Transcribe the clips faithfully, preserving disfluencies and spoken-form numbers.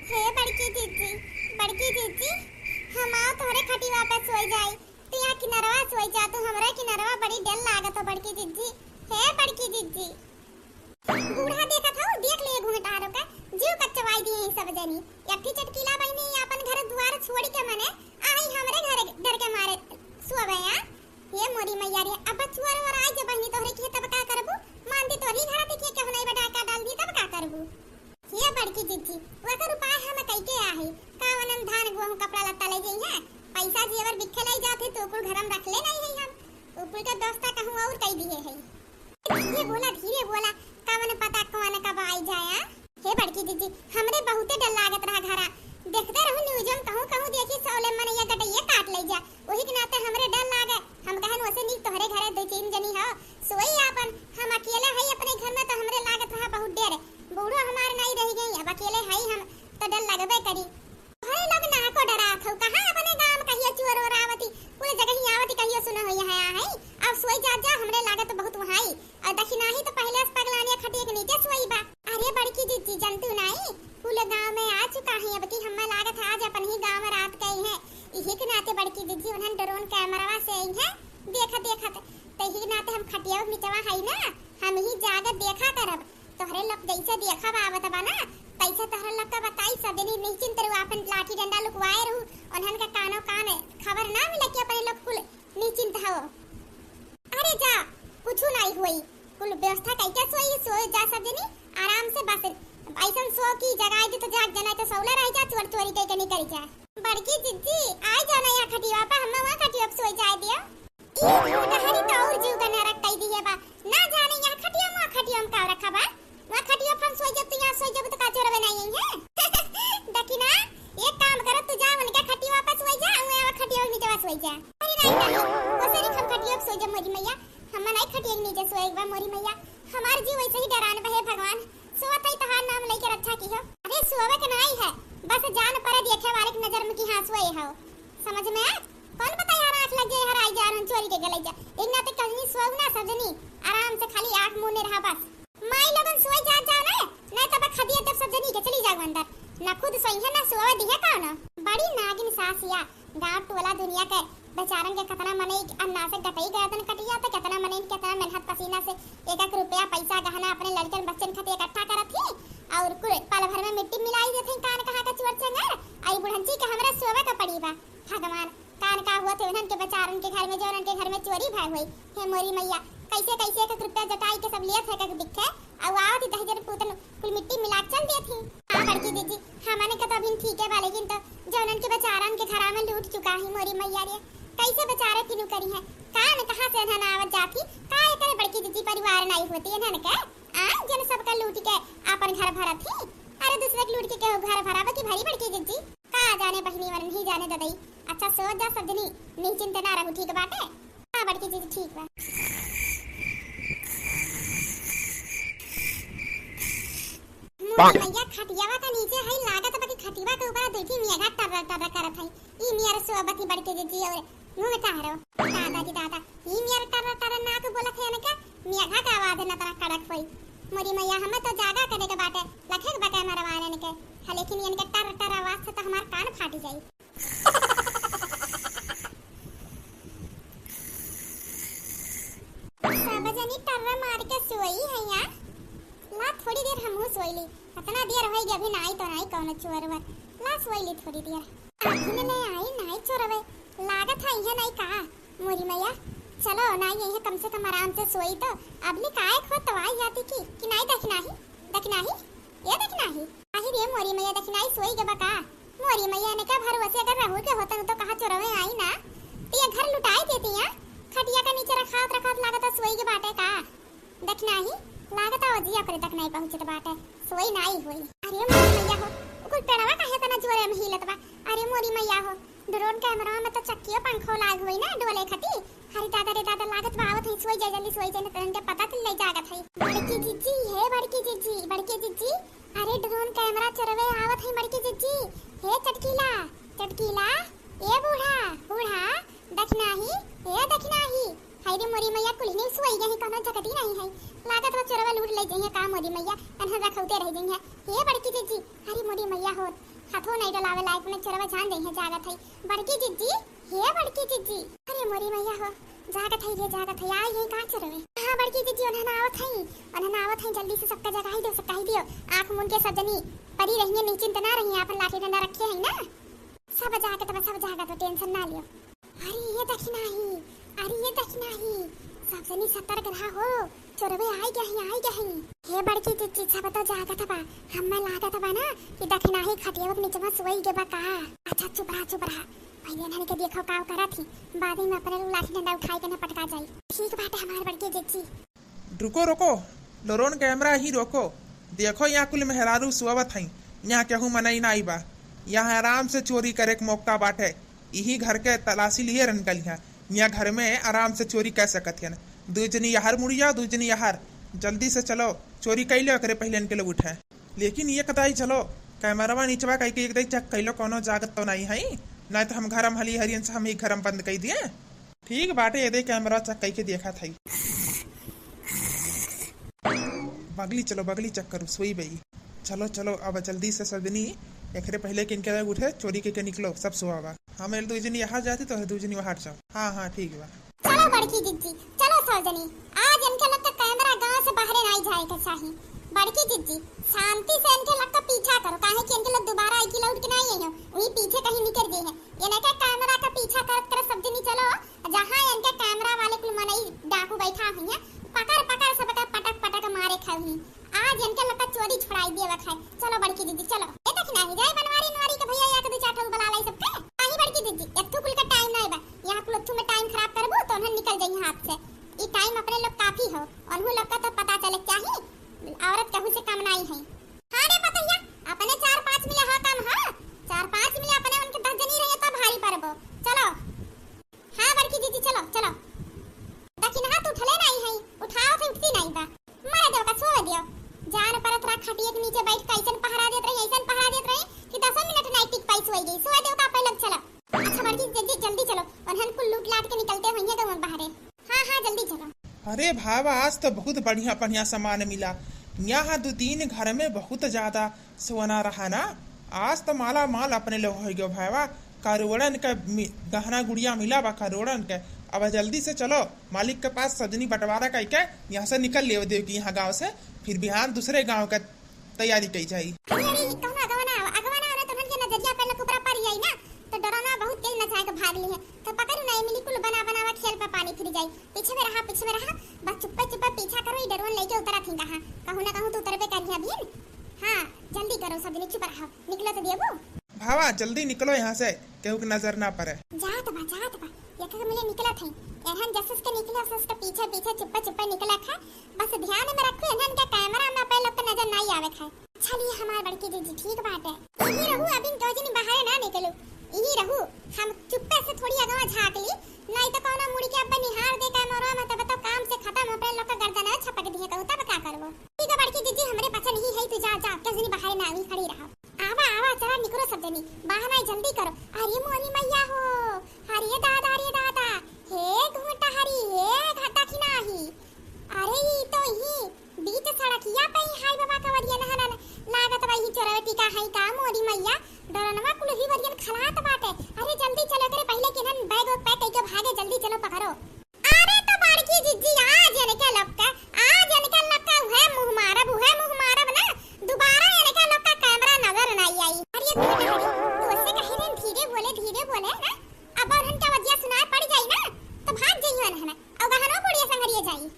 हे बड़की जिज्जी, बड़की जिज्जी, हम आओ तोहरे खटिया पे सोई जाई, तू यहाँ किनरवा सोई जा, तू हमरे किनरवा, बड़ी डर लागत हो बड़की जिज्जी। हे बड़की जिज्जी। बूढ़ा देखत हो, देख ले घूंघटारो का, जीव कचवाई दिए हैं सब जनी। एक ठे चटकीला बहिनी अपन घर दुआर छोड़ के मने आई हमरे घर, डर के मारे सोवे या। हे मोरी मैया रे, अब चोर ओर आई जे बहिनी तोहरे के तब का करबू? मान दी तोहरी घर देखिए केहू नहीं बटा का डाल दी तब का करबू? हे बड़की जिज्जी, ओकर उपाय हम कई के आहे। का वनम धान, गेहूं, कपड़ा लत्ता ले जइहे? पैसा जेवर बिखे ले जात है, तो कुल घर में रख ले नहीं है हम। उ कुल के व्यवस्था कहूं और कई दिए है। धीरे बोला, धीरे बोला, का वने पता कौन कब आई जाया। हे बड़की जिज्जी, हमरे बहुते डर लागत रहा घरा। देखते रहू news में कहूं, कहूं देखी सौले मनैया गटैया काट ले जा। वही के नाते हमरे डर लागे। हम कहन, "ओसे नीक तोहरे घरे दो तीन जनी हो, सोई आपन। हम अकेले हई अपने घर में, तो हमरे लागत रहा बहुत डर। बूढ़ो हमार नहीं रह गई, अब अकेले हई हम, तो डर लगबे करी।" "अरे लोग ना को डरात हो, कहाँ अपने गांव में कहियो चोर ओर आवती, पूरे जगह ही आवती, कहियो सुनो हो यहाँ है। अब सोई जा, जा, हमरे लागत तो बहुत वहाई।" और दखिनाही तो पहले से पगलानिया खटिया के नीचे सोई बा। अरे बड़की जिज्जी, जनतू नाई, पूरे गांव में आ चुका है। अब की हम्मा लागत है आज अपन ही गांव में रात गई है। इही के नाते बड़की जिज्जी उन्हन drone camera से आई है, देखत देखत। तो इही के नाते हम खटिया निचवा है ना, हम ही जाके देखा करब। तोहरे लोग जैसे देखब आवत बा ना, तैसे तोहरे लोग के बताई। सब दिन निश्चिंत रहू, अपन लाठी डंडा लुकवाए रहू, उन्हन के कानो कान खबर ना मिले कि अपने लोग कुल निश्चिंत हो। अरे जा, कुछु नाई होई, कुल व्यवस्था कइके सोई, सोई जा सब जनी आराम से। बस ऐसन सो की जगाई दे तो जाग जाना, तो सौला रह जा, चोर चोरी कइके निकल जा। बड़की जिज्जी, आई जाना यहाँ खटिया पे, हम वहाँ खटिया पे सोई जाए दियो। ई कहानी तो और जीव का नरक कई दिए बा, ना जाने यहाँ खटिया में, खटिया में का रखा बा। वहाँ खटिया पर सोई जब, तू यहाँ सोई जब, तो का चोरवे नहीं आई है? दखिना, एक काम करो, तू जा उनके खटिया पर सोई जा, वहाँ खटिया नीचे सोई जा। अरे नहीं, नहीं, ओसे नहीं हम खटिया पे सोई जा मोरी मैया, हम नहीं खटिया के नीचे सोए एक बार मोरी मैया, हमार जीव वैसे ही डरान बा, हे भगवान, सोवत ही तहार नाम लेके रक्षा की हो। अरे सोवे के नहीं है, बस जान परे देखे वाले की नजर में कि हाँ सोए हो, समझ में आए? कौन पता यार आँख लग जाए, हर आई जा, चोरी के गले जा, एक नाते कहीं सोए ना सब जनी, आराम से खाली आँख मूंदे रहा बस। माई लोगन सोए जात जाओ ना, नहीं तब खदिया तब सब जनी के चली जाओ अंदर। ना खुद सोई है ना सोए दी है कौन। बड़ी नागिन सासिया, गांव टोला दुनिया के बेचारन के कितना मने अन्ना से गटई गर्दन कटिया, तो कितना मने कितना मेहनत पसीना से एक एक रुपया पैसा गहना अपने लड़कन बच्चन खातिर इकट्ठा करत ही, और कुल पल भर में मिट्टी मिलाई देत ही। कान कहाँ का चुअर चंगर, आई बुढ़ंची के हमरा सोवे का पड़ी बा। भगवान, कान का हुआ थे उन्हन के बेचारन के घर में, जो उन्हन के घर में चोरी भय हुई। हे मोरी मैया, कैसे कैसे एक एक रुपया जटाई के सब लियत है, एक एक बिखे, अउ आवत ही दही जन पूतन कुल मिट्टी मिला के चल देत ही। हाँ बड़की जिज्जी, हमन के तो अभी ठीक है बा, लेकिन तो जो उन्हन के बेचारन के घरा में लूट चुका ही मोरी मैया रे, कैसे बेचारे फिनू करी है? कान कहाँ से इन्हन आवत जात ही? का एकरे बड़की जिज्जी परिवार नहीं होती इन्हन के? आ, जन सबका लूट के आपन घर भरत ही। अरे दूसरे के लूट के केहू घर भराबा की भरी बड़की जिज्जी? का जाने बहिनी, वन ही जाने ददई। अच्छा सोच जा सब जनी, निश्चिंत ना रहू, ठीक बाटे? हाँ बड़की जिज्जी, ठीक बा। मोरी मैया, खटियावा का नीचे है, लागत बा कि खटियावा के ऊपर देखी मेघा टर्र टर्र करत है। ई मेर सोबत ही बड़की जिज्जी और मुँह में टहरो। दादा की दादा, ई मेर टर्र टर्र नाक बोलत है इनका, मेघा का आवाज है ना तना कड़क होई। मोरी मैया, हमें तो जागा करे के बाटे, लखे के बा कैमरा वाले इनके। हाँ, लेकिन इनके टर्र टर्र आवाज से तो हमार कान फाटी जाई। सब जनी टर्रा मार के सोई है यहाँ। ला थोड़ी देर हमहू सोई ली। इतना देर होई गई अभी नाई तो नाई कौनो चोर वर। ला सोई ली थोड़ी देर। अभी ने ले आई नाई चोरवे। लागत है इहे नाई का। मोरी मैया, चलो नाई यही कम से कम आराम से सोई तो। अबली काहे खो तो आई जाती की, कि नाई दखिनाही, दखिनाही, ये दखिनाही। आही रे मोरी मैया, दखिनाही सोई गबा का? मोरी मैया, इनका भरोसे अगर रहू के होतन तो कहा चोरवे आई ना, तो ये घर लुटाई देती हैं। खटिया का नीचे रखात रखात लागत सोई के बाटे का? दखिनाही, लागत ओजिया करे तक नहीं पहुँचत बाटे, सोई नाई होई। अरे मोरी मैया हो, उ कुल पेड़वा काहे तना जोरे में हिलत बा? अरे मोरी मैया हो, ड्रोन कैमरा में तो चक्कियो पंखो लाग होई ना डोले खती। अरे दादा रे दादा, लागत बा आवत है, सोई जा जल्दी सोई जा, न तो इनके पता चल ले जागत है। बड़की जिज्जी, हे बड़की जिज्जी, बड़की जिज्जी, अरे ड्रोन कैमरा चोरवे आवत है बड़की जिज्जी। हे चटकीला, चटकीला, ए बूढ़ा, बूढ़ा, दखिनाही, ए दखिनाही, हाय रे मोरी मैया, कुल्हिनी सोई गई, कौनो जगती नहीं है। लागत बा चोरवा लूट ले जइहे का मोरी मैया, तनहन रखौते रह जइहे। हे बड़की जिज्जी, अरे मोरी मैया हो, हाथो नहीं डोलावे लायक में चोरवा जान जइहे जागत है। बड़की जिज्जी, हे बड़की जिज्जी, अरे मोरी मैया हो, जागत है रे, जागत है, आई है का चोरवे? हाँ बड़की जिज्जी, उन्हन आवत है, उन्हन आवत है, जल्दी से सबका जगाई दियो, जगाई दियो। आँख मूंद के सब जनी परी रहिए, निश्चिंत ना रहिए, आपन लाठी डंडा रखे है ना। सब जागत बा, सब जागत बा, tension ना लियो। अरे ये दखिनाही, अरे ये दखिनाही, सब जनी सतर्क रहा हो, चोरवे आई गए हैं, आई गए हैं। हे बड़की जिज्जी, सब तो जागत बा, हमें लागत बा ना कि दखिनाही खटियावा के नीचे में सोई गए बा का। अच्छा चुप रहा, चुप रहा, पहले इन्हन के देखो का करत ही, बाद में अपने लोग लाठी डंडा उठाई के ना पटका जाई। ठीक बाटे हमार बड़की जिज्जी। रुको, रुको, drone camera ही रोको। देखो, यहाँ कुल मेहरारू सोवत हईं, यहाँ केहू मनई नाई बा। यहाँ आराम से चोरी करे के मौका बाटे। इही घर के तलाशी लिए रहन कलिहा। यहाँ घर में आराम से चोरी कर सकत हन। दू जनी यहर मुड़िया, दू जनी यहर। जल्दी से चलो, चोरी कई लो, एकरे पहले इनके लोग उठे। लेकिन ये कताई चलो, कैमरवा नीचवा कई के एक दाई check कई लो, कोनो जागत तो नाई है, नाई तो हम घर में हली हरियन से हम ही घर में बंद कई दिए। ठीक बाटे, ये दे कैमरा check कई के देखा था। बगली चलो, बगली check करो, सोई बई। चलो, चलो, अब जल्दी से सब जनी, एकरे पहले कि इनके उठे, चोरी के, के निकलो, सब सोआ बा। हम एल दू जनी यहाँ जाती तो दू जनी वहाँ जाओ। हाँ, हाँ, ठीक बा। चलो बड़की जिज्जी, चलो सब जनी, आज इनके लोग के कैमरा गांव से बाहरे नाई जाए के चाही। बड़की जिज्जी, शांति से इनके लोग का पीछा करो, काहे कि इनके लोग दोबारा आई कि लौट के नाई आई हो, वही पीछे कहीं निकल गए हैं। इनके कैमरा का पीछा करत करत सब जनी चलो, जहाँ इनके कैमरा वाले कुल मनई डाकू बैठा हुई हैं, पकड़ पकड़ सबका पटक पटक मारे खाई। आज इनके लोग का चोरी छुड़ाई दिए बा खाए। चलो बड़की जिज्जी चलो। ए दखिनाही, जाए बनवारी नवारी के भैया या के दू चार ठो बुला लाई सबके। नाही बड़की जिज्जी, एत्थू कुल का time नाही बा। यहाँ कुल एत्थू में time खराब करबू तो उन्हन निकल जाई हाथ से। ई time अपने लोग काफी हो, उन्हू लोग का तो पता चले के चाही, औरत केहू से कम नाही है। हाँ रे पतैया, अपने चार पाँच मिले हो कम हो, चार पाँच मिले अपने उनके दस जनी रहिए तब भारी पड़बो। चलो। हाँ बड़की जिज्जी, चलो, चलो। दखिनहा तो उठले नाही है, उठाओ तो उठती नाही बा। मरे देव का सोवे दियो। जान परत रहा खटिया के नीचे बैठ के ऐसन पहरा देत रही, ऐसन पहरा देत रही कि दसों मिनट नाही टिक पाई, सोई गई। सोवे देव का पहले चलो। अच्छा बड़की जिज्जी, जल्दी चलो, उन्हन कुल लूट लाट के निकलते होइए तो बाहरे। हाँ, हाँ, जल्दी चलो। अरे भावा, आज तो बहुत बढ़िया बढ़िया सामान मिला। यहाँ दो तीन घर में बहुत ज्यादा सोना रहा ना, आज तो माला माल अपने लोग हो गयो भावा। करोड़न के मि-, गहना गुड़िया मिला बा करोड़न के। अब जल्दी से चलो, मालिक के पास सजनी बंटवारा करके यहाँ से निकल लेवे देव की यहाँ गाँव से, फिर बिहान दूसरे गाँव के तैयारी कई जाई। अरे, अरे, ई कौनो अगवा ना आवा, अगवा ना आवा, तो उनके नजरिया पे लोग ऊपर पड़ जाई ना, तो डरना बहुत तेज नचाए के भाग ली है, तो पकड़ू ना, इमली कुल बना बनावा खेल पे पानी फिर जाई। पीछे में रहा, पीछे में रहा, बस चुप्पे चुप्पे पीछा करो, ई डरवन लेके उतरा थी कहाँ, कहूँ ना कहूँ तो उतरबे करिया भी। हाँ, जल्दी करो, सब जने चुप रहो, निकलो तो देबू। भावा, जल्दी निकलो यहाँ से, केहू के नजर ना पड़े। जात बा, जात बा, एक एक मिले निकलत है, एहन जसस के निकले, उसस के पीछे पीछे चुप्पे चुप्पे निकलत है, बस ध्यान में रखो, इन्हन के कैमरा में अपने लोग के नजर नाई आवे खाए। चलिए हमार बड़की जिज्जी, ठीक बाटे। इही रहू, अबिन दो जनी बाहरे ना निकलू। इही रहू, हम चुप्पे से थोड़ी अगवा झाँक ली, नाई तो कौनो मुड़ के अब्बे निहार दे कैमरा में, तब तो काम से खत्म, अपने लोग का गर्दन छपक दिए कहू, तब का करबो? ठीक है बड़की जिज्जी, हमरे बचन ही है, तू जा, जा, के जनी बाहरे ना आवी, खड़ी रहो। आवा, आवा, चला निकलो सब जनी, बाहर आई, जल्दी करो। अरे मोरी मैया हो, अरे दादा, अरे दादा, हे घोटा हरी, हे घटा खिनाही। अरे ई तो ही बीच सड़किया पे ही हाय बाबा कवरिया नहनन लागत बा, ही चोरवे टीका है का मोरी मैया, डरनवा कुल ही वरियन खलात बाटे। अरे जल्दी चलो, एकरे पहले कि इन्हन बैग वैग पैक कइके भागे, जल्दी चलो पकड़ो। अरे तो बड़की जिज्जी, आज इनके लोग का, आज इनके लोग का उहे मुँह मारब, उहे मुँह मारब ना, दोबारा इनके लोग का कैमरा नजर नाई आई। अरे ये घोटा हरी, तू ऐसे कहे रहे, धीरे बोले, धीरे बोले ना, अब उन्हन का वजिया सुनाए पड़ जाई ना, तो भाग जाइयो इन्हन, और गहनो बुढ़िया संगरिए जाई।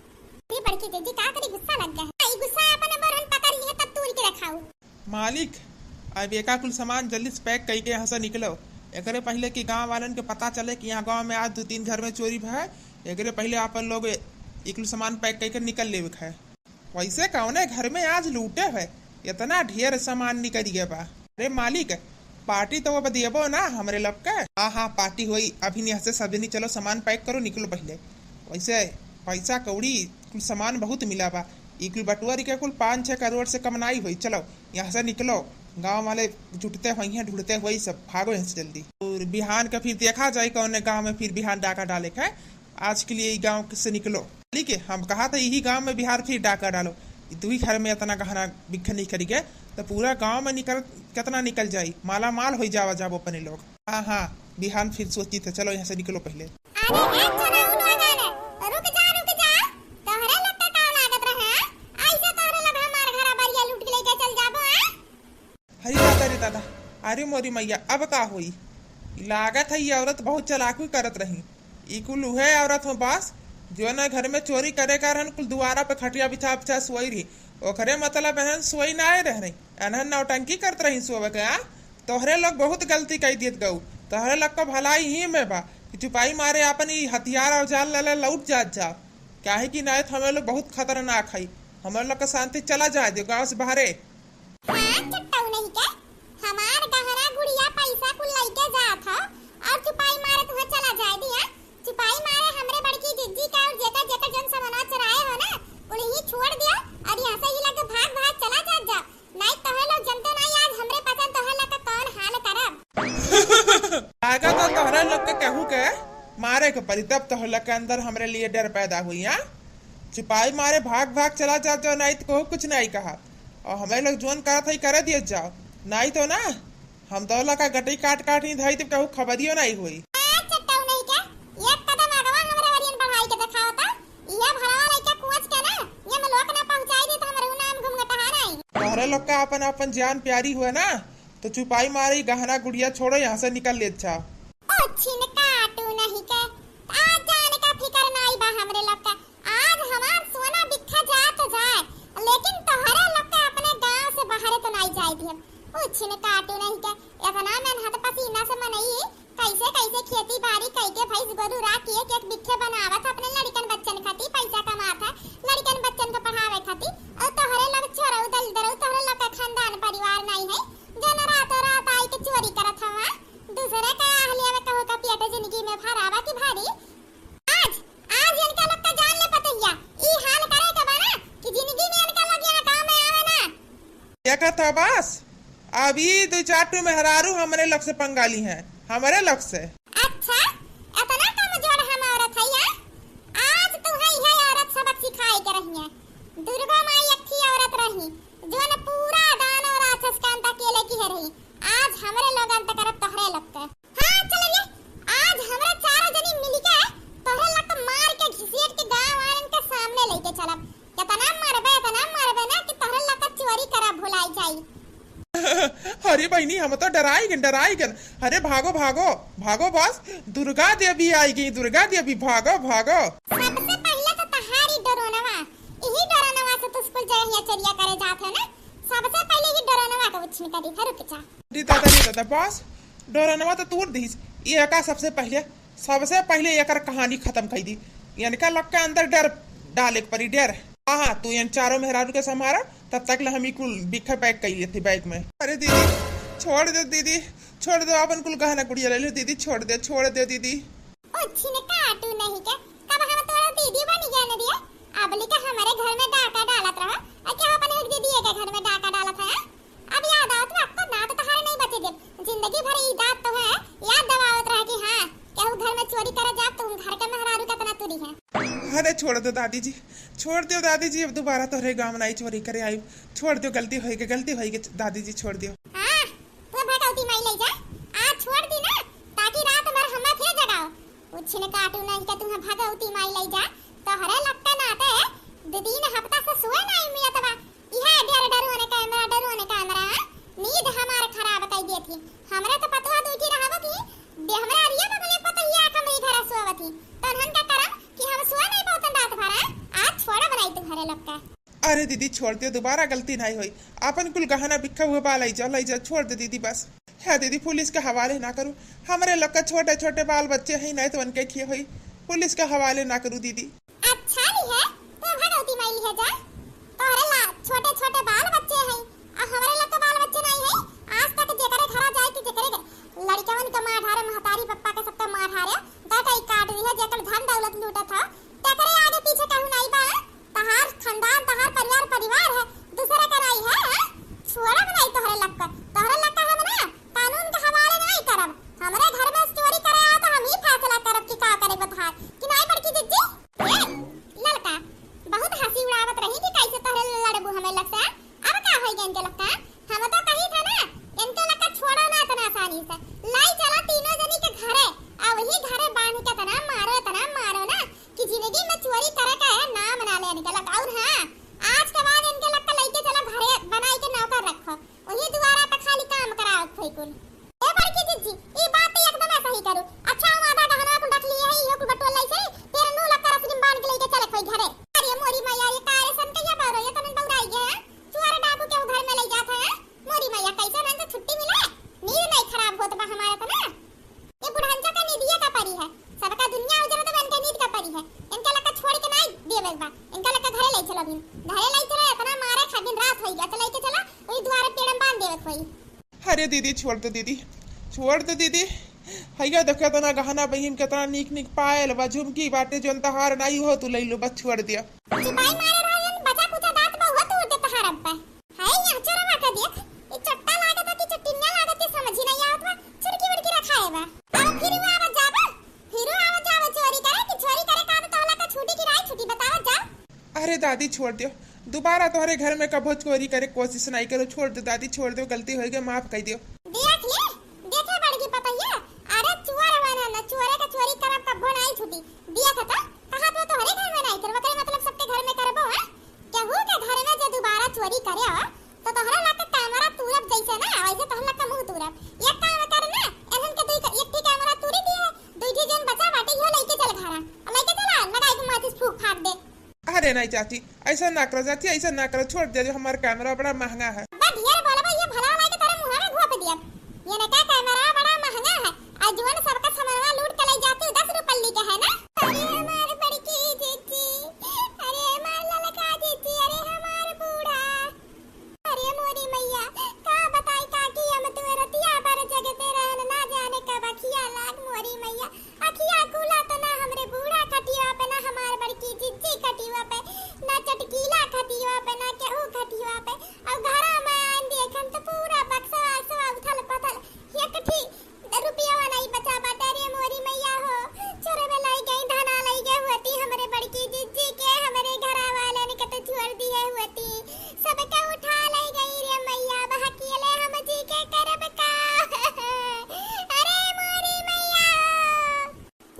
अरे बड़की जिज्जी, का करी, गुस्सा लग गया है। ई गुस्सा अपन अब उन्हन पकड़ लिए, तब तूर के रखाऊ। मालिक, अब एका कुल सामान जल्दी से पैक कइके यहाँ से निकलो। एकरे पहिले कि गाँव वालन के पता चले कि यहाँ गाँव में आज दू तीन घर में चोरी भय, एकरे पहिले आपन लोग ए-, ई कुल सामान पैक कइके निकल लेवे के है। वैसे कौने घर में आज लूटे है, इतना ढेर सामान निकल गया बा। अरे मालिक, पार्टी तो अब देबो ना हमरे लोग के? हाँ, हाँ, पार्टी होई। अभी यहाँ से सब जनी चलो, सामान पैक करो, निकलो पहिले। वैसे पैसा कौड़ी कुल सामान बहुत मिला बा। ई कुल बटुअरी के कुल पाँच छः करोड़ से कम नाई होई। चलो, यहाँ से निकलो, गाँव वाले जुटते होइहें, ढूंढते होई सब, भागो यहाँ से जल्दी। और बिहान का फिर देखा जाए कौन गाँव में फिर बिहान डाका डाले के है। आज के लिए ई गाँव से निकलो। ठीक है, हम कहा था यही गाँव में बिहान फिर डाका डालो। ई दुई घर में इतना गहना बिक्खा नहीं करी के, तो पूरा गाँव में निकल, कितना निकल जाई, माला माल हो जावा जाबो अपने लोग। हाँ, हाँ, बिहान फिर सोची थे, चलो यहाँ से निकलो पहले। अरे, ए छोरा, उठ, उठ, उठ। रुक जा, रुक जा। तोहरे लोग का का लागत रहे, हाँ? ऐसे तोहरे लोग हमार घरा बरिया लूट के लेके चल जाबो, हाँ? अरे दादा रे दादा, अरे मोरी मैया, अब का होई? लागत है ये औरत बहुत चालाकी करत रही। ई कुल उहे औरत हो बस, जो ना घर में चोरी करे का रहन, कुल दुआरा पे खटिया बिछा बिछा सोई रही। ओकरे मतलब एहन सोई ना आए रह रही, एनहन नौटंकी करत रही सोवे के, आ? तोहरे लोग बहुत गलती कई देत गऊ। तोहरे लोग का भलाई ही में बा कि चुपाई मारे आपन ई हथियार औजार ले ले लौट जात जाओ, काहे कि नाय तो हमें लोग बहुत खतरनाक है, हमें लोग का शांति चला जाए दे गाँव से बाहरे। हाँ, चट्टऊ नहीं के, हमार गहना गुड़िया पैसा कुल लइके जात ह और चुपाई मारे तुहे चला जाए दिया। चुपाई मारे हमरे बड़की जिज्जी का और जेकर जेकर जन समनवा चुराए हो ना, कुल ही छोड़ दिया और यहाँ से ही लगे भाग भाग चला जात जा। नहीं तोहे लोग जनते नहीं आज हमरे पता तोहे लोग का कौन हाल करब। आगा तो तोहरे लोग के केहू के मारे के पड़ी, तब तोहरे लोग के अंदर हमरे लिए डर पैदा हुई, हाँ? चुपाई मारे भाग भाग चला जात जाओ, नहीं तो कहू कुछ नहीं कहा। और हमें लोग जोन करत है, करे दिए जाओ, नहीं तो ना हम तो लका गटई काट काट ही धई देब, कहू खबरियो नहीं होई। आ, चट्टऊ नहीं के, एक कदम आगवा हमरे वरियन बढ़ाई के देखाओ ता। इहे भरवा लइका कुआच के ना, ये में लोक ना पहुँचाई दी तो हमरे नाम घूम गटहा नहीं। तोहरे लोग का अपन अपन जान प्यारी हुए ना, तो चुपाई मारी गहना गुड़िया छोड़ो, यहाँ से निकल लेत जाओ। ओ छिन काटू नहीं के, आज जाने का फिकर नहीं बा हमरे लोग का। आज हमार सोना बिखा जाए तो जाए, लेकिन तोहरे लोग के अपने गांव से बाहरे तो नहीं जाए दिहब। ओ छिन काटू नहीं के, इतना मेहनत पसीना से मनई, कैसे कैसे खेती बाड़ी कई के भैंस गोरू राख के एक एक बिखे बनावत अपने लड़कन बच्चन खाती पैसा कमात है, लड़कन बच्चन के पढ़ावे खाती। और तोहरे लोग छोरऊ दल दरऊ, तोहरे लोग का खानदान परिवार नहीं है, जो न रातों रात आई के चोरी करत हवा। दूसरे का आहलिया में कहू का पेट जिंदगी में भरावा की भारी। आज, आज इनका लोग का जान ले पतैया, ई हाल करे के बा ना कि जिंदगी में इनका लोग यहाँ काम में आवे ना। देखा था बस, अब ई दो चार ठो मेहरारू हमरे लोग से पंगा ली हैं, हमरे लोग से। अच्छा, इतना कमजोर हम औरत है या? आज तू है, है औरत सबक सिखाए के रही है। दुर्गा माई अक्खी औरत रही, जो न पूरा दानव राक्षस का अंत अकेले की है रही। आज हमरे लोग अंत करब तोहरे लोग के। हाँ, चल रे, आज हमरा चारों जनी मिलके तोहरे लक मार के घिसेट के गाँव वालन के सामने लेके चलब। इतना मरबे, इतना मरबे ना कि तोहरे लक चोरी करा भुलाई जाई। अरे बहिनी, हम तो डराई गन, डराई गन। अरे भागो, भागो, भागो बस, दुर्गा देवी आई गई, दुर्गा देवी, भागो, भागो। सबसे पहले तो तहारी डरोनवा, यही डरोनवा से तू स्कूल जाए या चोरिया करे जात हो ना, सबसे पहले ही डरोनवा के उछिन करी, रुक जा। रे दादा, रे दादा, बस, डोरनवा तो तूर दीस। ये का सबसे पहले, सबसे पहले एकर कहानी खत्म कर दी। इनका लोग के अंदर डर डाले के पड़ी, डर। हाँ, हाँ, तू इन चारों मेहरारू के संभारा, तब तक ले हम ई कुल बिखे pack कर लेते bag में। अरे दीदी, छोड़ दो दीदी, छोड़ दो, अपन कुल गहना गुड़िया ले लो दीदी, छोड़ दे, छोड़ दे दीदी। ओ छिन काटू नहीं के, कब हम तोरा दीदी बन गया न दिया? अब लिखा हमारे घर में डाका डालत रहा, और क्या अपन एक दीदी के घर में डाका डालत है? अब याद आवत बा, अब तो दांत तहार नहीं बचे देब। जिंदगी भर ई दांत तो है, याद दबावत रहा कि हाँ, केहू घर में चोरी करे जाब तो हम घर के मेहरारू केतना तुरी है। अरे छोड़ दो दादी जी, छोड़ दो दादी जी, अब दोबारा तोहरे गांव नहीं चोरी करे आई। छोड़ दो, गलती होई के, गलती होई के दादी जी, छोड़ दो। हाँ, तू भगवती माई ले जा, आज छोड़ दी ना, ताकि रात भर हमें फिर जगाओ। उछिन काटू नहीं के तुम्हें भगवती माई ले जा, तोहरे लक्का नाते दो तीन हफ्ता से सोए नहीं मिलत बा। इहे डर डरोने कैमरा, डरोने कैमरा, नींद हमार खराब कई देत ही। हमरे तो पतवा दूठी रहबो की, दे हमरा अरिया बगले पतहिया आँख में घर सोवत ही। तनहन का करम कि हम सोए नहीं पावतन रात भर, आज छोड़ब नहीं तुम्हारे लोग का। अरे दीदी छोड़ दे, दोबारा गलती नहीं होई। अपन कुल गहना बिखा हुए बा लई जा, लई जा, छोड़ दे दीदी बस। है दीदी, पुलिस के हवाले ना करू, हमरे लोग का छोटे छोटे बाल बच्चे हैं, नहीं तो उनके खिए होई, पुलिस के हवाले ना करू दीदी। अच्छा ली है, तो भगवती माई ली है जा। तोहरे ला छोटे छोटे बाल बच्चे हैं, आ हमरे ला तो बाल बच्चे नहीं है। आज तक जेकरे घरा जाए कि जेकरे घ-, लड़कवन के मार ढारे, महतारी पप्पा के सबके मार ढारे, गटई काट दी है, जेकर धन दौलत लूटत हो, तेकरे आगे पीछे कहू नहीं बा। तहार खानदान, तहार परिवार, परिवार है, दूसरे का नहीं है, हैं? छोड़ब नहीं तोहरे लक्का, तोहरे लक्का हम ना कानून के हवाले नहीं करब। हमरे घर में चोरी करे आओ तो हम ही फैसला करब कि का करे बतहार, कि नहीं बड़की लाई चला तीनों जनी के घरे, आ वही घरे बांध के इतना मारो, इतना मारो ना कि जिंदगी में चोरी करे का है नाम ना ले इनके लग। और हाँ, आज के बाद इनके लग के लइके चला घरे बनाई के नौकर रखो, वही दुआरा पे खाली काम कराओ कोई कुल। ए बड़की जिज्जी, ई बात तो एकदम सही करू। अच्छा, हम आधा गहना कुल रख लिए है, इहो कुल बटोर लाई से, फिर नू लग कर रसरी बांध के लइके चले कोई घरे। अरे मोरी मैया, ये का रे सन कहिया बारो, ये तनन बौराई गए हैं। चोर डाकू के घर में ले जात है। मोरी मैया, कैसे रहन से छुट्टी मिले? नींद नहीं खराब होत बा हमारे तो ना। ये बुढ़ांचा का नींदिया का परी है। सबका दुनिया उजरत बा, इनके नींद का परी है। इनका लगा छोड़ के नहीं देवे बा। इनका लगा घरे ले चलो अभी। घरे ले चलो, इतना मारे खा दिन रात होई गया, तो लेके चला, वही द्वारे पेड़म बांध देवे कोई। अरे दीदी, छोड़ दो दीदी, छोड़ दो दीदी। हैया देखो, इतना गहना बहिन, कितना नीक नीक पायल बा, झुमकी बाटे, जोन तहार नाई हो, तू ले लो, बस छोड़ दिया। चुपाई मारे रहो, बचा कुचा दांत बहुआ तोड़ दे तहार अब पे। हाय, यहाँ चोरवा का देख, ई चट्टा लागत है कि चट्टिनिया लागत है, समझ ही नहीं आवत बा। छुड़की वुड़की रखाए बा। अब फिर वो आवत जाबा, फिर वो आवत जाबा चोरी करे कि चोरी करे का तो तोहला का छूटी कि नाई छूटी, बतावत जा। अरे दादी, छोड़ दियो, दोबारा तोहरे घर में कभो चोरी करे कोशिश नहीं करो, छोड़ दो दादी, छोड़ दो, गलती हो गई, माफ कर दियो। देख ले, देखे बड़की पतैया, अरे चोर हवा ना, ना चोरे का चोरी करब कभो नहीं छूटी। दिया था तो, कहा तो तोहरे घर में नहीं करबो, करे मतलब सबके घर में करबो, हाँ? केहू के घर में जे दोबारा चोरी करे हो, तो तोहरा लोग के कैमरा तूरब जैसे ना, वैसे तोहरा लोग के मुंह तूरब। एक काम कर ना, एहन के दुई क-, एक ठी कैमरा तूरी दिए, दुई ठी जौन बचा बाटे, इहो लइके चल घरा। आ लइके चला, लगाई के माचिस फूंक फाड़ दे। अरे नहीं चाची, ऐसा ना करो चाची, ऐसा ना करो, छोड़ दे, जो हमारा कैमरा बड़ा महंगा है। बा ढेर बोलबा, ये भला वाला के तोरे मुंह में घोप दिया। ये ना का कैमरा बड़ा महंगा है, आ जौन सबका सामानवा लूट के ले जाती दस रुपल्ली के है ना। अरे हमार बड़की जीजी, अरे हमार ललका जीजी, अरे हमार बूढ़ा। अरे मोरी मैया, का बताई काकी, हम तो रतिया भर जगते रहन, ना जाने कब अखिया लाग मोरी मैया। अखिया खुला तो ना हमरे बूढ़ा खटिया पे, ना हमार बड़की जिज्जी खटिया पे, ना चटकीला खटिया पे, ना केहू खटिया पे। अब घरा में आन देखन तो पूरा बक्सा वक्सा उथल पथल, एक ठी रुपया नहीं बचा बाटे रे मोरी मैया हो। चोरवे लई गई, धना लई गए होती हमरे बड़की जिज्जी के, हमरे घरा वालन के तो छोड़ दिए होती, सबके उठा लई गई रे मैया। अब अकेले हम जी के करब का? अरे मोरी मैया हो।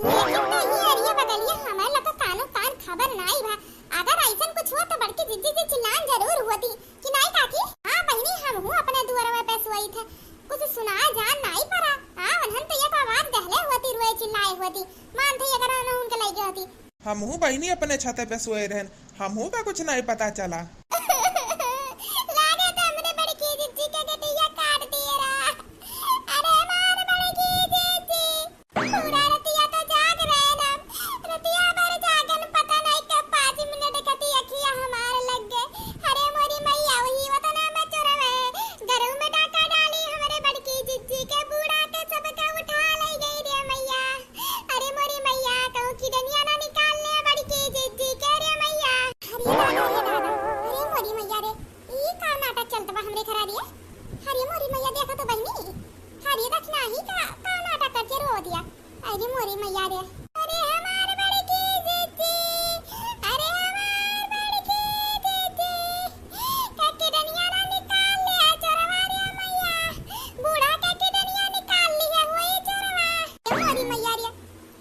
लेकिन तो ये अरिया बगलिया हमारे लोग का कानो कान खबर नाई बा। अगर ऐसन कुछ हुआ तो बड़की जिज्जी जी चिल्लान जरूर होती कि नाई काकी? हाँ बहिनी, हमहू अपने दुअरवे पे सोई थे, कुछ सुना जान नाई पड़ा। हाँ, उन्हन तो एक आवाज दहले होती, रोए चिल्लाए होती, मान थे अगर उन्हन उनके लगे होती। हमहू बहिनी अपने छते पे सोए रहन, हमहू का कुछ नाई पता चला। लागे तो हमरे बड़की जिज्जी के गटिया काट दिए रहा। अरे मार बड़की जिज्जी। पूरा रतिया तो जाग रहे हम, रतिया भर जागन, पता नहीं कब पाँच मिनट कटी अखिया हमार लग गए। अरे मोरी मैया, वही वतना में चोरवे, गरू में डाका डाली, हमरे बड़की जिज्जी के बूढ़ा के सबके उठा ले गई रे मैया। अरे मोरी मैया, कहूँ किडनिया ना निकाल ले बड़की जिज्जी के रे मैया। अरे दादा, अरे दादा, अरे मोरी मैया रे, ई का नाटक चलत बा हमरे घरा रे? अरे मोरी मैया, देखा तो बहिनी, अरे दखिनाही का, का नाटक करके रो दिया। अरे मोरी मैया रे। अरे हमार बड़की जिज्जी, अरे हमार बड़की जिज्जी, का किडनिया ना निकाल लिया चोरवा रे मैया, बूढ़ा का किडनिया निकाल लिया हुई चोरवा। ए मोरी मैया रे,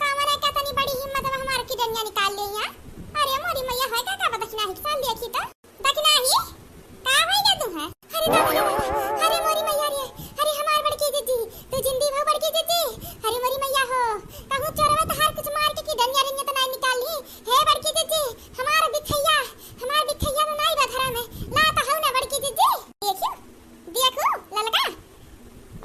कांवरे का तनी बड़ी हिम्मत बा हमार किडनिया निकाल लिया। अरे मोरी मैया, है का, का बा दखिनाही के साल देखी तो। दखिनाही? का होई गे तू है? अरे दादा रे दादा, अरे मोरी मैया रे, अरे हमार बड़की जिज्जी, तू जिंदी हो बड़की जिज्जी? अरे मोरी मैया हो, कहूँ चोरवा तहार कुछ मार के किडनिया रिंगे तो नाई निकाल ली। हे बड़की जिज्जी, हमार बिखैया, हमार बिखैया तो नाई बा घरा में, ला तो हऊ ना बड़की जिज्जी। देखियो, देखो, ललका,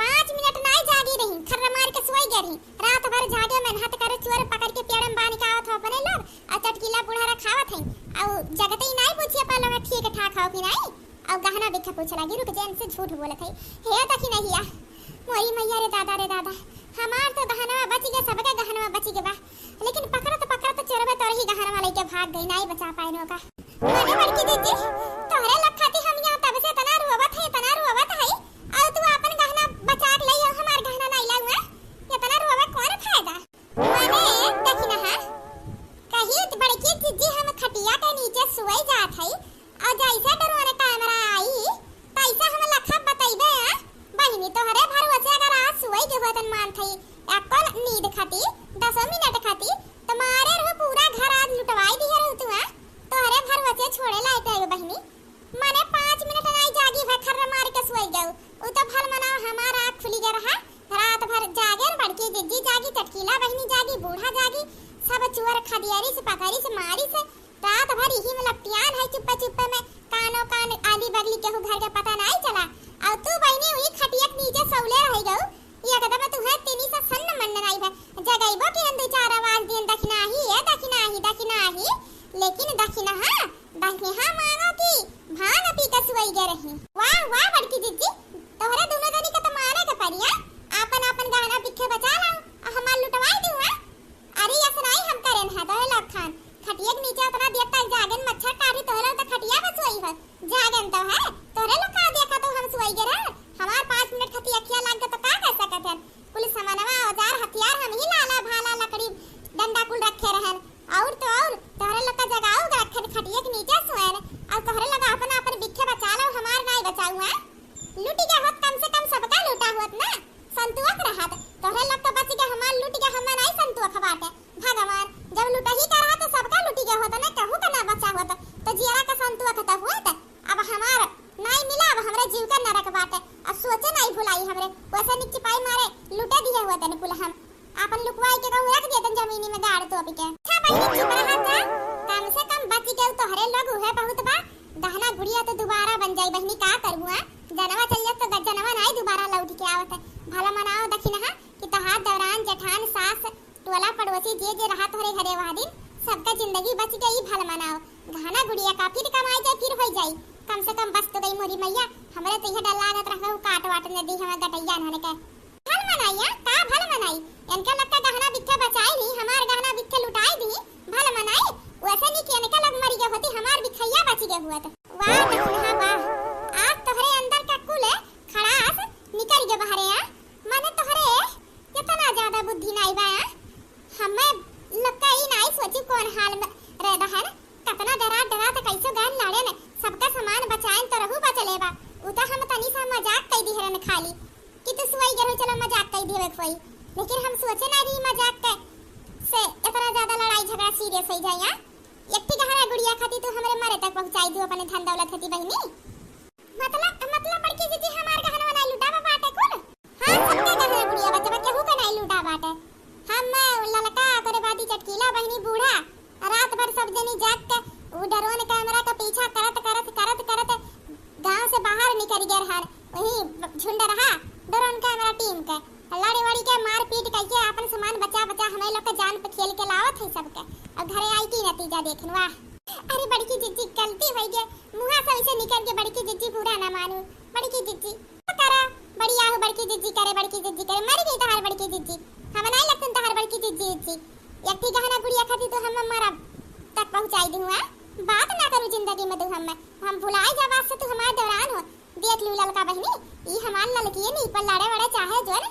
पाँच मिनट नाई जागी रही, खर्र मार के सोई गई रही। रात भर जागे मेहनत करे, चोर पकड़ के पेड़ में बांध के आवत हो अपने लोग, और चटकीला बुढ़ारा खावत है, और जगते ही नाई पूछिए पालो में ठीक ठाक हो कि नाई, और गहना बिखे पूछ लगी, रुक जे, इनसे झूठ बोलत है। हे दखिनहिया, मोरी मैया रे दादा रे दादा, हमार तो गहनवा बच गया, सबके गहनवा बच गया बा, लेकिन पकड़त पकड़त चोरवे तोर ही गहनवा लेके भाग गई, नाई बचा पाए नोका। अरे बड़की जिज्जी, तोहरे लग खाती हम यहाँ तब से इतना रोवत है, इतना रोवत है, और तू अपन गहना बचा के लई, हमार गहना नहीं लाऊं, हैं? इतना रोवे कौन फायदा? अरे दखिनहा, कही बड़की जिज्जी हम खटिया के नीचे सोए जात है, और जैसे ड्रोन कैमरा आई, तैसे हम लखा बतैबे, हैं? बहिनी तोहरे भरोसे अगर आज सोए मान थई, अक्कल नींद खाती, दसो मिनट खाती, तुम्हारे रहो पूरा घर आज लुटवाई दिहे रहो तू, हाँ? तोहरे भरोसे छोड़े लायक रहो बहिनी। मने पाँच मिनट नाई जागी भे, खर्र मार के सोई गऊ। उ तो भल मनाओ हमार आँख खुली गए रहा। रात भर जागे बड़की जिज्जी जागी, चटकीला बहिनी जागी, बूढ़ा जागी, सब चुअर खदियारी से पकड़ी से मारी से। रात भर इही में लपटियान है चुप्पे चुप्पे में, कानो कान आली बगली केहू घर के पता नाई चला। और तू बहिनी वही खटिया के नीचे सौले रह गऊ, एकदम तुहे तिनी से सन्न मन्न नाई भे। जगइबो के हम दो चार आवाज दियन, दखिनाही ए, दखिनाही, दखिनाही, लेकिन दखिनहा दहिना मांगो कि भांग पी के सुअई गे रही। वाह, वाह बड़की जिज्जी, तोहरे दुनो जनी के तो माने के पड़ी, हाँ? आपन, आपन गहना बिखे बचा लाओ, आ हमार लुटवाई दू, हाँ? अरे, असनाई हम करेन है, दोहे लोग खान। खटिया के नीचे उतना देर तक जागेन, मच्छर काटी तोहरे तो खटिया पे सोई हो। जागेन तो है, तोहरे लोग का देखा तो हम सोई गे रहे। हमार पाँच मिनट खती अखिया लाग गए तो का कर सकत है? कुल सामानवा, औजार, हथियार हम ही लाला, भाला, लकड़ी, डंडा कुल रखे रहन। और तो और, तोहरे लोग का जगाओ रखे खटिया के नीचे सोएन, और तोहरे लोग अपन, अपन बिखे बचा लो, हमार नाई बचाऊ, हाँ? लूटी गया होत, कम से कम सबका लूटा होत ना, संतुअक रहत। तोहरे लोग का बच गया, हमार लूट गया, हमार नाई संतुअक बाटे। भगवान, जब लुटही का रहा तो सबका लुटी गया होत ना, कहू का ना बचा होत, तो जियरा का संतुअक तो होत। अब हमार नाई मिला, अब हमरे जीव का नरक बाटे। अब सोचे नाई भुलाई हमरे, वैसे निक चिपाई मारे लुटे दिए हुए तन कुल हम। आपन लुकवाई के कहूँ रख दिए तन जमीनी में गाड़ तोप के। अच्छा बहिनी चुप रहा जा, कम से कम बच गए तोहरे लोग, उहे बहुत बा। गहना गुड़िया तो दोबारा बन जाई बहिनी, का करबू, हाँ? जनवा चल जात तो ग-, जनवा नाई दोबारा लौट के आवत है। भला मनाओ दखिनहा कि तहार दौरान जेठान सास टोला पड़ोसी जे जे रहा तोहरे घरे वह दिन, सबका जिंदगी बच गई, भल मनाओ। गहना गुड़िया का फिर कमाई जाए, फिर होई जाई। कम से कम बच तो गई मोरी मैया, हमरे तो यह डर लागत रहा हूँ काट वाट न दी हमें गटैया नहन के। भल मनाई, या? का भल मनाई? इनका लग का गहना बिखे बचाई ली, हमार गहना बिखे लुटाई दी, भल मनाई। वैसे नहीं कि इनका लग मरी गए होती, हमार बिखैया बच गए हुआ तो। वाह दखिनहा वाह, आज तोहरे अंदर का कुल खड़ास निकल गए बाहरे, आ? माने तोहरे कितना ज्यादा बुद्धि नाई बा, आ? हमें लोग का ई नाई सोची कौन हाल में रह बहन। कतना डरा डरा तो कैसो गैन लड़े ने, सबका सामान बचाएन तो रहू बचले बा। उ तो हम तनी सा मजाक कई दिहरन खाली कि तू सुई गए हो, चलो मजाक कई दिहवे कोई, लेकिन हम सोचे ना रही मजाक के से इतना ज्यादा लड़ाई झगड़ा सीरियस हो जाए। आ? एक ठे गहना गुड़िया खाती तू हमरे मरे तक पहुंचाई दू अपने धन दौलत खाती बहिनी। मतलब, मतलब बड़की जिज्जी हमार गहनवा नाई लुटावा बाटे कुल? हाँ, सबके गहना गुड़िया बचवा केहू के नाई लूटा बाटे। हम ललका, ओकरे बादी चटकीला बहिनी बूढ़ा, रात भर सब जनी जाग के उ ड्रोन कैमरा के पीछा करत, करत, करत, करत गांव से बाहर निकल गए रहन। वही झुंड रहा ड्रोन कैमरा टीम के। लड़ी वड़ी के मारपीट करके आपन सामान बचा बचा हमें लोग के जान पे खेल के लावत है सबके। और घरे आई की नतीजा देखन, वाह। अरे बड़की जिज्जी गलती होई गे, मुहा से वैसे निकल के बड़की जिज्जी बुरा ना मानू। बड़की जिज्जी करा, बड़ी आहू बड़की जिज्जी करे, बड़की जिज्जी करे, मर गई तहार बड़की जिज्जी। हम नहीं लगतन तहार बड़की जिज्जी, जिज्जी। एक ठी गहना गुड़िया खाती तो हम मरब तक पहुंचाई दी हुआ। बात ना करू जिंदगी में तू हम, हम भुलाई जा बात से तू हमार दौरान हो। देख लू ललका बहिनी, ई हमार ललकिए नी पर लड़े वड़े चाहे जोन,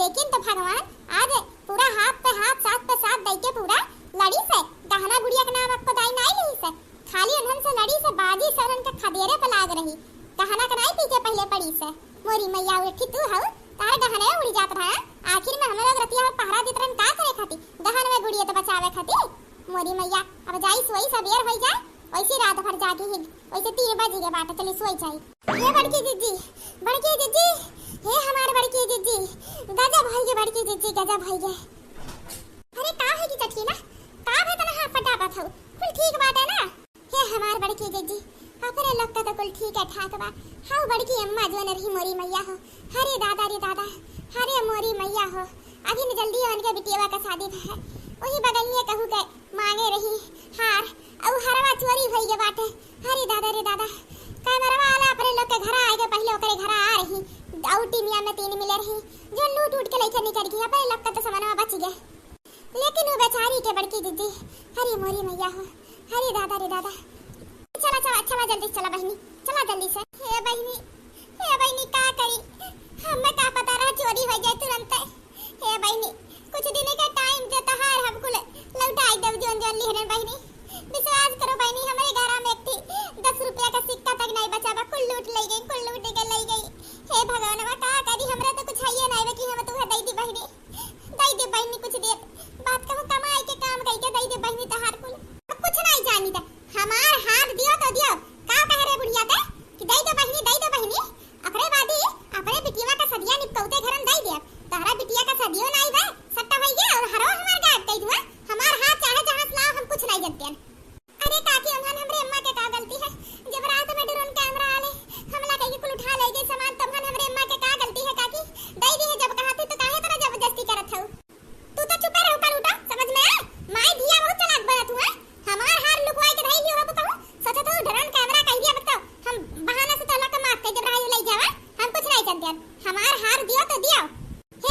लेकिन तो भगवान आज पूरा हाथ पे हाथ, साथ पे साथ दई के पूरा लड़ी से, गहना गुड़िया के नाम आपको दाई नाई ली से, खाली उन्हन से लड़ी से बाजी से उन्हन के खदेरे पे लाग रही, गहना के नाई पीछे पहले पड़ी से। मोरी मैया उठी तू हऊ, तार गहने उड़ी जात रहा, आखिर में हमें लोग रतिया में पहरा देत रहन का करे खाती, गहन में गुड़िया तो बचावे खाती। मोरी मैया अब जाई सोई, सबेर होई जाए, वैसी रात भर जागी ही, वैसे तीन बजी के बाटे, चली सोई जाई। हे बड़की जिज्जी, बड़की जिज्जी, हे हमार बड़की जिज्जी, गजब होई गे बड़की जिज्जी, गजब होई गे। अरे का है कि चटकीला, का भे तना हाथ पटावत हऊ? कुल ठीक बाटे ना? हे हमार बड़की जिज्जी, अपने लोग का तो कुल ठीक है ठाक बा। हाउ बड़की अम्मा जोन रही मोरी मैया हो, हरे दादा रे दादा, हरे मोरी मैया हो, अभी न जल्दी उनके बिटिया का शादी भे है, वही बगलिए कहू के मांगे रही हार, अउ हरवा चोरी भई गे बाटे। अरे दादा रे दादा, कैमरवा वाला अपने लोग के घरा आए के पहले ओकरे घरा आ रही, अउ टीमिया में तीन मिले रही, जो लूट उट के लेके निकल गई, अपने लोग का तो सामानवा बच गए, लेकिन वो बेचारी के बड़की जिज्जी, अरे मोरी मैया हो, अरे दादा रे दादा। चला, चला, चला जल्दी से, चला बहिनी, चला जल्दी से। हे बहिनी, हे बहिनी, का करी, हमें का पता रहा चोरी हो जाए तुरंत। हे बहिनी, कुछ दिन का टाइम दे तहार, हम कुल लौटाई देब जोन जोन लिहरन बहिनी। विश्वास करो बहिनी, हमरे घरा में एक ठी दस रुपया का सिक्का तक नहीं बचा बा, कुल लूट ले गई, कुल लूट के ले गई। हे भगवानवा, का करी, हमरा तो कुछ है नहीं बा कि हम तुहे दे दी बहिनी।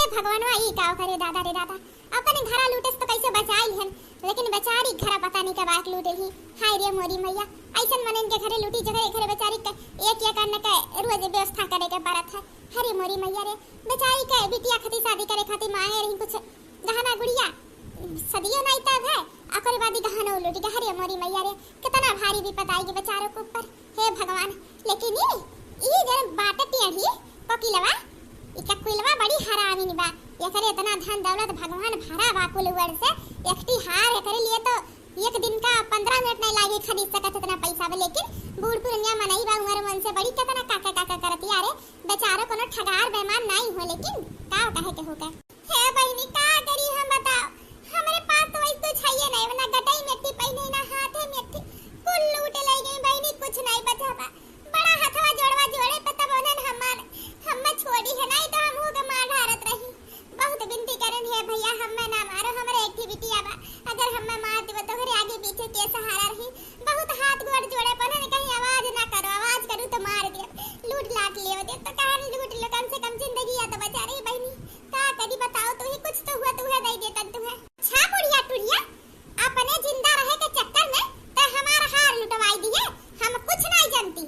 हे भगवानवा, ई का करे दादा रे दादा, अपने घरा लूटेस तो कैसे बचाई हन, लेकिन बेचारी घरा पता नहीं कब आके लूटे ही। हाय रे मोरी मैया, ऐसन मनन के घरे लूटी, जगह घरे बेचारी के एक एक अन्न के रोज व्यवस्था करे के पड़त है। हरे मोरी मैया रे, बेचारी के बिटिया खातिर शादी करे खातिर मांगे रही कुछ गहना गुड़िया, सदियो नहीं तब है, ओकरे बाद ई गहनो लूटी। हरे मोरी मैया रे, कितना भारी विपद आई के बेचारों के ऊपर। हे भगवान, लेकिन ई, ई जन बाटे टेढ़ी कोकिलवा, ई ककुलवा बड़ी हरामिन बा। एकरे इतना धन दौलत भगवान भरा बा कुल ऊपर से, एकटी हार एकरे लिए तो एक दिन का पन्द्रह मिनट नहीं लागे खरीद सकत इतना पैसा बा, लेकिन बूढ़ पुरनिया मनई बा उम्र मन से बड़ी, कितना काका काका करती। अरे बेचारो कोनो ठगार बेईमान नहीं हो, लेकिन का कहे के होगा। हे बहिनी, का करी हम बताओ, हमरे पास तो वैसे कुछ है नहीं, ना गटई में अट्ठी पहने, ना हाथे में अट्ठी, कुल लूट ले गई बहिनी, कुछ नहीं बचा बा। बड़ा हथवा जोड़वा जोड़े पे तब उन्हन हमार, हम्मे छोड़ी है, नहीं तो हम के मार ढारत रही। बहुत विनती करन, हे भैया, हम्मे ना मारो, हमरे एक ही बिटिया बा, अगर हम्मे मार देबो तो घरे आगे पीछे के सहारा रही। बहुत हाथ गोड़ जोड़े पर उन्हन कहीं आवाज ना करो, आवाज करू तो मार दे, लूट लाट ले दे। तो कहा लूट लो, कम से कम जिंदगी या तो बचा रही बहिनी। का करी बताओ, तू ही कुछ तो हुआ, तू है दे देतन तुम्हें। छा बुढ़िया टुढ़िया, अपने जिंदा रहे के चक्कर में ते हमार हार लुटवाई दिए, हम कुछ नहीं जानती।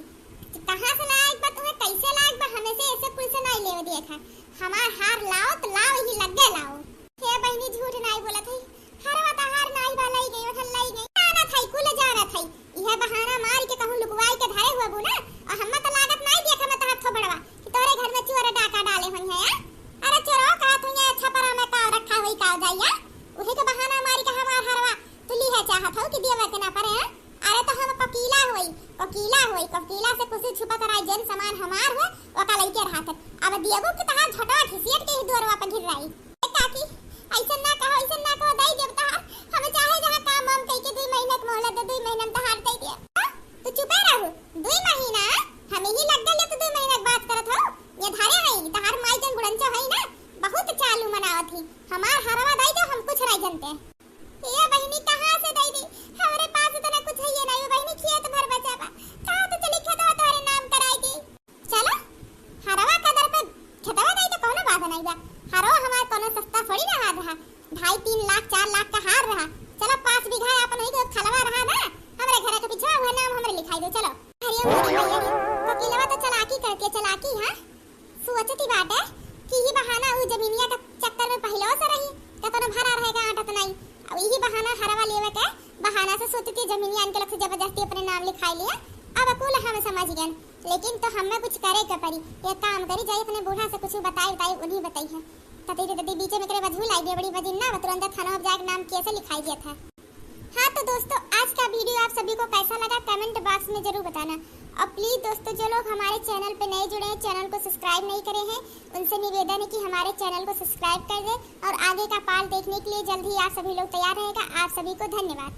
कहाँ से लायक बा, तुम्हें कैसे लायक बा, हमें से ऐसे कुल से नहीं लेवे दिए था। हमार हार लाओ तो लाओ, ही लगे लाओ। हे बहिनी, झूठ नहीं बोलत है, हरवा तो हार नहीं बा, लाई गई, उठल लाई गई, जानत है, कुल जानत है। यह बहाना मार के कहूँ लुकवाई के धरे हुए बू ना, और हम्मे तो लागत नहीं देख, हमें तो हाथ थोबड़वा कि तोरे घर में चोर डाका डाले हुई है, आ? अरे चोरो का तू ये छपरा में का रखा हुई का जाइया? उहे के बहाना मारी के हमार हरवा तू ली है चाहत हो कि देवे के ना पड़े, हैं? अरे तो हम कोकीला होई, कोकीला होई, कोकीला से कुछ छुपत रहा, जन सामान हमार हो, ओका लइके रहत है। अब दियबू कि तहार झटवा घिसियट के ही दुआरवा पर गिर रही। ए काकी, ऐसन ना कहो, ऐसन ना कहो, दई देब तहार। हम चाहे जहाँ काम वाम कइके दुई महीना के मोहलत दे, दुई महीना में तहार दई देब। हाँ? तू चुपे रहू, दुई महीना? हम यही लग गए तो दुई महीना के बात करत हो। ये धारे हई, तहार माई जन बुढ़नचो हई ना, बहुत चालू मनावत ही। हमार हरवा दई दो, हम कुछ नहीं जानते। ए बहिनी, कहाँ से दई दी? हमरे पास इतना कुछ है ये नहीं बहिनी, खेत भर बचा बा। कहाँ तो चली खेतवा तोहरे नाम कराई दी। चलो, हरवा कदर पे खेतवा दई तो कौनो बात नहीं बा। हरवा हमार कौनो सस्ता थोड़ी ना हार रहा, ढाई तीन लाख चार लाख का हार रहा। चलो, पाँच बीघा अपन होई तो खलवा रहा ना, हमरे घर के पीछे वह नाम हमरे लिखाई दो। चलो। अरे मोरी मैया रे, कोकिलवा तो चलाकी करके चलाकी, हाँ? सोचती बाटे कि यही बहाना उ जमीनिया के चक्कर में पहिले से रही, कतनो भरा रहेगा आटत नहीं। अब यही बहाना हरवा लेवे के बहाना से सोचती जमीनिया इनके लोग से जबरदस्ती अपने नाम लिखाई लिया। अब कुल हम समझ गए, लेकिन तो हमें कुछ करे के पड़ी। एक काम करी, जाई अपने बूढ़ा से कुछ बताई बताई, उन्हीं बताई है। तती तती बीचे में करे बझू लाई बड़ी बदिन ना, तुरंत थाना अब जाके नाम कैसे लिखाई दिया था। हाँ तो दोस्तों, आज का वीडियो आप सभी को कैसा लगा, कमेंट बॉक्स में जरूर बताना। और प्लीज दोस्तों, जो लोग हमारे चैनल पे नए जुड़े हैं, चैनल को सब्सक्राइब नहीं करे हैं, उनसे निवेदन है कि हमारे चैनल को सब्सक्राइब कर दें और आगे का पार्ट देखने के लिए जल्द ही आप सभी लोग तैयार रहेगा। आप सभी को धन्यवाद।